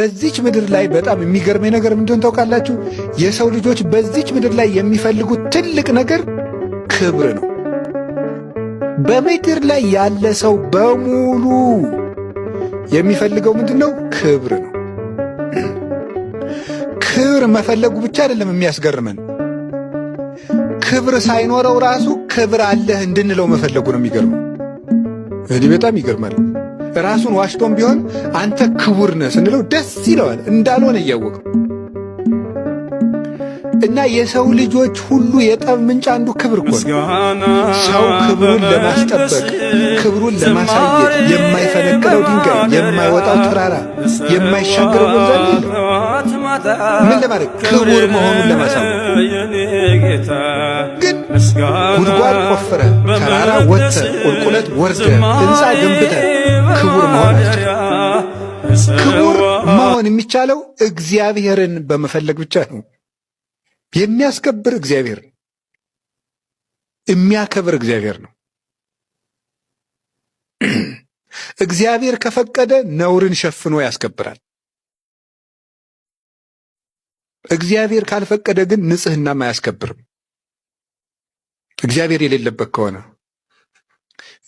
በዚች ምድር ላይ በጣም የሚገርመኝ ነገር ምንድን ታውቃላችሁ? የሰው ልጆች በዚች ምድር ላይ የሚፈልጉት ትልቅ ነገር ክብር ነው። በምድር ላይ ያለ ሰው በሙሉ የሚፈልገው ምንድን ነው? ክብር ነው። ክብር መፈለጉ ብቻ አይደለም የሚያስገርመን፣ ክብር ሳይኖረው ራሱ ክብር አለህ እንድንለው መፈለጉ ነው የሚገርመው። እኔ በጣም ይገርማል። ራሱን ዋሽቶም ቢሆን አንተ ክቡር ነህ ስንለው ደስ ይለዋል፣ እንዳልሆነ እያወቀው። እና የሰው ልጆች ሁሉ የጠብ ምንጭ አንዱ ክብር እኮ ነው። ሰው ክብሩን ለማስጠበቅ ክብሩን ለማሳየት የማይፈነቅለው ድንጋይ፣ የማይወጣው ተራራ፣ የማይሻገረው ወንዝ አለ የለም። ምን ለማድረግ? ክቡር መሆኑን ለማሳወቅ። ግን ጉድጓድ ቆፍረ፣ ተራራ ወጥተ፣ ቁልቁለት ወርደ፣ ሕንፃ ገንብተ ክቡር መሆን አትችልም። ክቡር መሆን የሚቻለው እግዚአብሔርን በመፈለግ ብቻ ነው። የሚያስከብር እግዚአብሔር ነው። የሚያከብር እግዚአብሔር ነው። እግዚአብሔር ከፈቀደ ነውርን ሸፍኖ ያስከብራል። እግዚአብሔር ካልፈቀደ ግን ንጽህናም አያስከብርም። እግዚአብሔር የሌለበት ከሆነ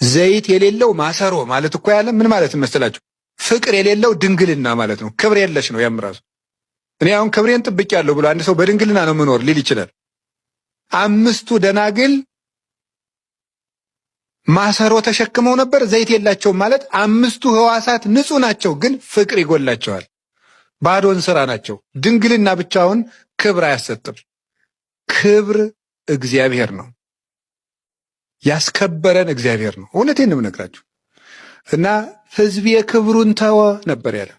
ዘይት የሌለው ማሰሮ ማለት እኮ ያለ ምን ማለት መሰላችሁ? ፍቅር የሌለው ድንግልና ማለት ነው። ክብር የለሽ ነው ያም ራሱ። እኔ አሁን ክብሬን ጠብቄያለሁ ብሎ አንድ ሰው በድንግልና ነው የምኖር ሊል ይችላል። አምስቱ ደናግል ማሰሮ ተሸክመው ነበር፣ ዘይት የላቸውም ማለት አምስቱ ህዋሳት ንጹህ ናቸው፣ ግን ፍቅር ይጎላቸዋል። ባዶ እንስራ ናቸው። ድንግልና ብቻውን ክብር አያሰጥም። ክብር እግዚአብሔር ነው። ያስከበረን እግዚአብሔር ነው። እውነቴን ነው የምነግራችሁ። እና ሕዝብ የክብሩን ተወ ነበር ያለ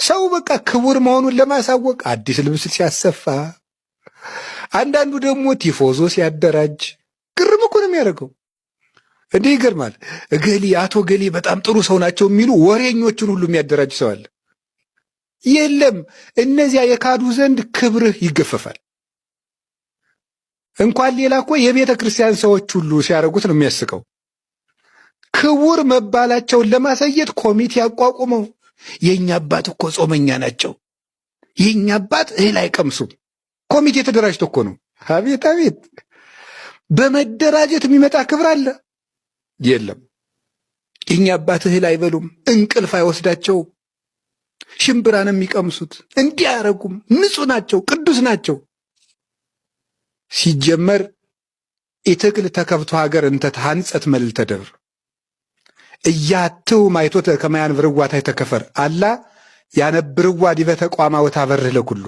ሰው። በቃ ክቡር መሆኑን ለማሳወቅ አዲስ ልብስ ሲያሰፋ፣ አንዳንዱ ደግሞ ቲፎዞ ሲያደራጅ ግርም እኮ ነው የሚያደርገው። እንዲህ ይገርማል። እገሌ አቶ ገሌ በጣም ጥሩ ሰው ናቸው የሚሉ ወሬኞችን ሁሉ የሚያደራጅ ሰው አለ። የለም እነዚያ የካዱ ዘንድ ክብርህ ይገፈፋል። እንኳን ሌላ እኮ የቤተ ክርስቲያን ሰዎች ሁሉ ሲያደርጉት ነው የሚያስቀው። ክቡር መባላቸውን ለማሳየት ኮሚቴ አቋቁመው የእኛ አባት እኮ ጾመኛ ናቸው፣ የእኛ አባት እህል አይቀምሱም። ኮሚቴ ተደራጅቶ እኮ ነው። አቤት አቤት! በመደራጀት የሚመጣ ክብር አለ? የለም። የእኛ አባት እህል አይበሉም፣ እንቅልፍ አይወስዳቸው፣ ሽምብራን የሚቀምሱት እንዲህ አያረጉም፣ ንጹህ ናቸው፣ ቅዱስ ናቸው። ሲጀመር ኢትክል ተከብቶ ሀገር እንተ ተሐንጸት መልዕልተ ደብር እያትው ማይቶተ ከመ ያንብርዋ ታሕተ ከፈር አላ ያነብርዋ ዲበ ተቋማ ወታበርህ ለኩሉ።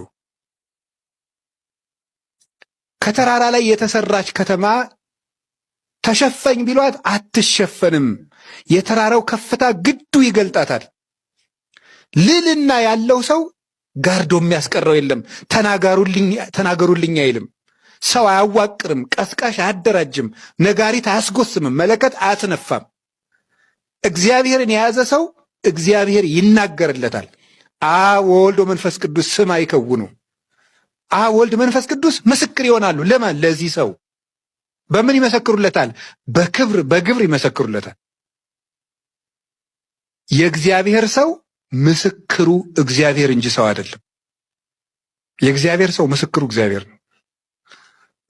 ከተራራ ላይ የተሰራች ከተማ ተሸፈኝ ቢሏት አትሸፈንም። የተራራው ከፍታ ግዱ ይገልጣታል። ልልና ያለው ሰው ጋርዶ የሚያስቀረው የለም። ተናገሩልኝ አይልም። ሰው አያዋቅርም፣ ቀስቃሽ አያደራጅም፣ ነጋሪት አያስጎስምም፣ መለከት አያስነፋም። እግዚአብሔርን የያዘ ሰው እግዚአብሔር ይናገርለታል። አብ ወወልድ ወመንፈስ ቅዱስ ስም አይከውኑ። አብ ወልድ መንፈስ ቅዱስ ምስክር ይሆናሉ። ለማን? ለዚህ ሰው። በምን ይመሰክሩለታል? በክብር በግብር ይመሰክሩለታል። የእግዚአብሔር ሰው ምስክሩ እግዚአብሔር እንጂ ሰው አይደለም። የእግዚአብሔር ሰው ምስክሩ እግዚአብሔር ነው።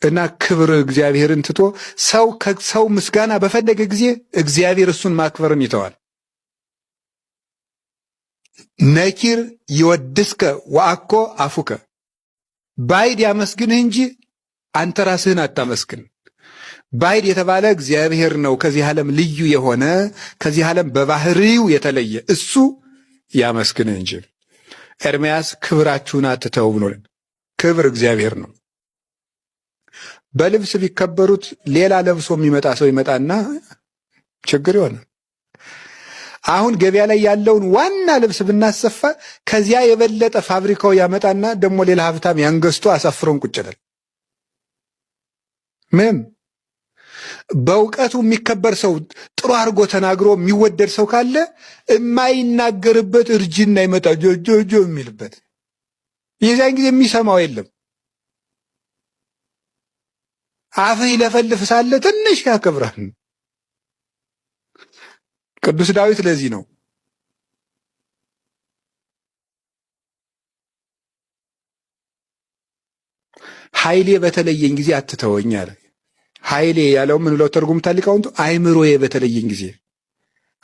እና ክብር እግዚአብሔርን ትቶ ሰው ከሰው ምስጋና በፈለገ ጊዜ እግዚአብሔር እሱን ማክበርን ይተዋል። ነኪር ይወድስከ ወአኮ አፉከ፣ ባዕድ ያመስግንህ እንጂ አንተ ራስህን አታመስግን። ባዕድ የተባለ እግዚአብሔር ነው። ከዚህ ዓለም ልዩ የሆነ፣ ከዚህ ዓለም በባህሪው የተለየ እሱ ያመስግንህ እንጂ። ኤርምያስ ክብራችሁን አትተው ብሎን፣ ክብር እግዚአብሔር ነው። በልብስ ቢከበሩት ሌላ ለብሶ የሚመጣ ሰው ይመጣና ችግር ይሆናል። አሁን ገበያ ላይ ያለውን ዋና ልብስ ብናሰፋ ከዚያ የበለጠ ፋብሪካው ያመጣና ደግሞ ሌላ ሀብታም ያንገስቶ አሳፍሮን ቁጭ ይላል። ምንም በእውቀቱ የሚከበር ሰው፣ ጥሩ አድርጎ ተናግሮ የሚወደድ ሰው ካለ የማይናገርበት እርጅና ይመጣል። ጆጆጆ የሚልበት የዚያን ጊዜ የሚሰማው የለም። አፍህ ይለፈልፍ ሳለ ትንሽ ያከብራል። ቅዱስ ዳዊት ለዚህ ነው ኃይሌ በተለየኝ ጊዜ አትተወኝ አለ። ኃይሌ ያለው ምን ብለው ተርጉምታ ሊቃውንቱ? አይምሮዬ በተለየኝ ጊዜ።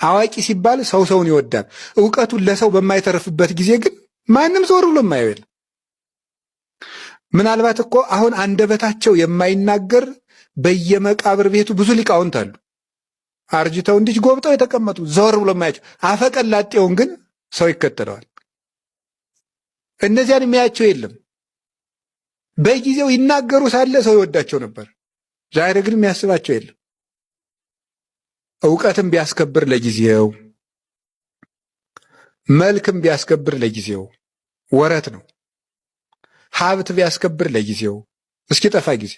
አዋቂ ሲባል ሰው ሰውን ይወዳል። እውቀቱን ለሰው በማይተርፍበት ጊዜ ግን ማንም ዞር ብሎ የማየው የለም። ምናልባት እኮ አሁን አንደበታቸው የማይናገር በየመቃብር ቤቱ ብዙ ሊቃውንት አሉ። አርጅተው እንዲህ ጎብጠው የተቀመጡ ዞር ብሎ የማያቸው፣ አፈቀላጤውን ግን ሰው ይከተለዋል። እነዚያን የሚያያቸው የለም። በጊዜው ይናገሩ ሳለ ሰው ይወዳቸው ነበር። ዛሬ ግን የሚያስባቸው የለም። እውቀትም ቢያስከብር ለጊዜው፣ መልክም ቢያስከብር ለጊዜው ወረት ነው። ሀብት ቢያስከብር ለጊዜው እስኪጠፋ ጊዜ